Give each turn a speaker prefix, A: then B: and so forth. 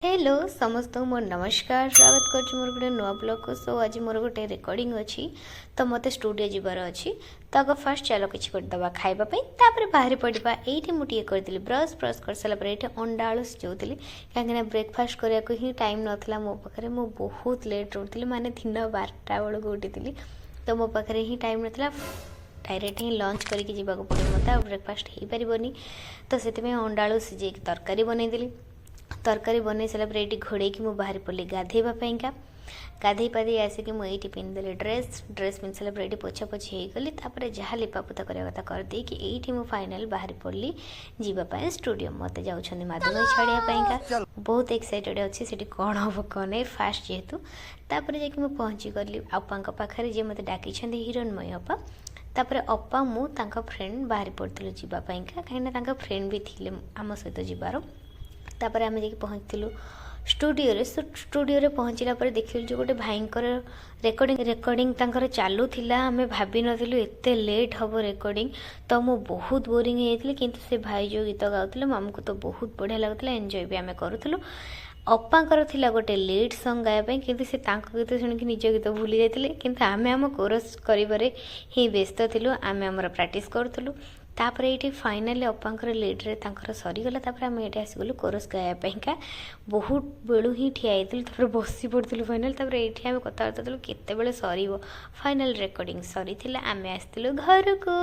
A: Hello ସମସ୍ତଙ୍କୁ ମୋର ନମସ୍କାର। ସ୍ୱାଗତ କରୁଛି ମୋର ଗୋଟେ ନୂଆ ବ୍ଲଗ୍କୁ। ସୋ ଆଜି ମୋର ଗୋଟେ ରେକର୍ଡ଼ିଂ ଅଛି, ତ ମୋତେ ଷ୍ଟୁଡ଼ିଓ ଯିବାର ଅଛି। ତ ଆଗ ଫାର୍ଷ୍ଟ ଚାଲ କିଛି ଗୋଟେ ଦେବା ଖାଇବା ପାଇଁ, ତାପରେ ବାହାରି ପଡ଼ିବା। ଏଇଠି ମୁଁ ଟିକେ କରିଥିଲି ବ୍ରସ୍। ବ୍ରସ୍ କରିସାରିଲା ପରେ ଏଇଠି ଅଣ୍ଡା ଆଳୁ ସିଝାଉଥିଲି, କାହିଁକିନା ବ୍ରେକଫାଷ୍ଟ କରିବାକୁ ହିଁ ଟାଇମ୍ ନଥିଲା ମୋ ପାଖରେ। ମୁଁ ବହୁତ ଲେଟ୍ରେ ଉଠିଥିଲି, ମାନେ ଦିନ 12ଟା ବେଳକୁ ଉଠିଥିଲି। ତ ମୋ ପାଖରେ ହିଁ ଟାଇମ୍ ନଥିଲା। ଡାଇରେକ୍ଟ ହିଁ ଲଞ୍ଚ କରିକି ଯିବାକୁ ପଡ଼ିବ ମୋତେ, ଆଉ ବ୍ରେକଫାଷ୍ଟ ହେଇପାରିବନି। ତ ସେଥିପାଇଁ ଅଣ୍ଡା ଆଳୁ ସିଝେଇକି ତରକାରୀ ବନେଇଦେଲି। ତରକାରୀ ବନେଇ ସାରିଲା ପରେ ଏଇଠି ଘୋଡ଼େଇକି ମୁଁ ବାହାରି ପଡ଼ିଲି ଗାଧେଇବା ପାଇଁକା। ଗାଧେଇ ପାଧେଇ ଆସିକି ମୁଁ ଏଇଠି ପିନ୍ଧିଦେଲି ଡ୍ରେସ୍। ଡ୍ରେସ୍ ପିନ୍ଧି ସାରିଲା ପରେ ଏଇଠି ପୋଛାପୋଛି ହେଇଗଲି। ତାପରେ ଯାହା ଲିପାପୋତା କରିବା କଥା କରିଦେଇକି ଏଇଠି ମୁଁ ଫାଇନାଲ୍ ବାହାରି ପଡ଼ିଲି ଯିବା ପାଇଁ ଷ୍ଟୁଡ଼ିଓ। ମୋତେ ଯାଉଛନ୍ତି ମାଧୁମୟୀ ଛାଡ଼ିବା ପାଇଁକା। ବହୁତ ଏକ୍ସାଇଟେଡ଼ ଅଛି, ସେଠି କ'ଣ ହେବ କ'ଣ ନାହିଁ, ଫାଷ୍ଟ ଯେହେତୁ। ତାପରେ ଯାଇକି ମୁଁ ପହଞ୍ଚିଗଲି ଅପାଙ୍କ ପାଖରେ, ଯିଏ ମୋତେ ଡାକିଛନ୍ତି, ହିରଣ୍ମୟୀ ଅପା। ତାପରେ ଅପା, ମୁଁ, ତାଙ୍କ ଫ୍ରେଣ୍ଡ ବାହାରି ପଡ଼ିଥିଲୁ ଯିବା ପାଇଁକା, କାହିଁକିନା ତାଙ୍କ ଫ୍ରେଣ୍ଡ ବି ଥିଲେ ଆମ ସହିତ ଯିବାର। ତାପରେ ଆମେ ଯାଇକି ପହଞ୍ଚିଥିଲୁ ଷ୍ଟୁଡ଼ିଓରେ। ଷ୍ଟୁଡ଼ିଓରେ ପହଞ୍ଚିଲା ପରେ ଦେଖିଲୁ ଯେ ଗୋଟେ ଭାଇଙ୍କର ରେକର୍ଡ଼ିଂ ତାଙ୍କର ଚାଲୁଥିଲା। ଆମେ ଭାବିନଥିଲୁ ଏତେ ଲେଟ୍ ହେବ ରେକର୍ଡ଼ିଂ। ତ ମୁଁ ବହୁତ ବୋରିଂ ହେଇଯାଇଥିଲି, କିନ୍ତୁ ସେ ଭାଇ ଯେଉଁ ଗୀତ ଗାଉଥିଲେ, ଆମକୁ ତ ବହୁତ ବଢ଼ିଆ ଲାଗୁଥିଲା। ଏନ୍ଜୟ ବି ଆମେ କରୁଥିଲୁ। ଅପାଙ୍କର ଥିଲା ଗୋଟେ ଲିଡ୍ ସଙ୍ଗ୍ ଗାଇବା ପାଇଁ, କିନ୍ତୁ ସେ ତାଙ୍କ ଗୀତ ଶୁଣିକି ନିଜ ଗୀତ ଭୁଲି ଯାଇଥିଲେ। କିନ୍ତୁ ଆମେ ଆମ କୋରସ୍ କରିବାରେ ହିଁ ବ୍ୟସ୍ତ ଥିଲୁ। ଆମେ ଆମର ପ୍ରାକ୍ଟିସ୍ କରୁଥିଲୁ। ତାପରେ ଏଇଠି ଫାଇନାଲି ଅପାଙ୍କର ଲିଡ଼୍ରେ ତାଙ୍କର ସରିଗଲା। ତାପରେ ଆମେ ଏଇଠି ଆସିଗଲୁ କୋରସ୍ ଗାଇବା ପାଇଁକା। ବହୁତ ବେଳୁ ହିଁ ଠିଆ ହେଇଥିଲୁ, ତାପରେ ବସି ପଡ଼ିଥିଲୁ ଫାଇନାଲ୍। ତାପରେ ଏଇଠି ଆମେ କଥାବାର୍ତ୍ତା ଥିଲୁ କେତେବେଳେ ସରିବ। ଫାଇନାଲ୍ ରେକର୍ଡ଼ିଂ ସରିଥିଲା, ଆମେ ଆସିଥିଲୁ ଘରକୁ।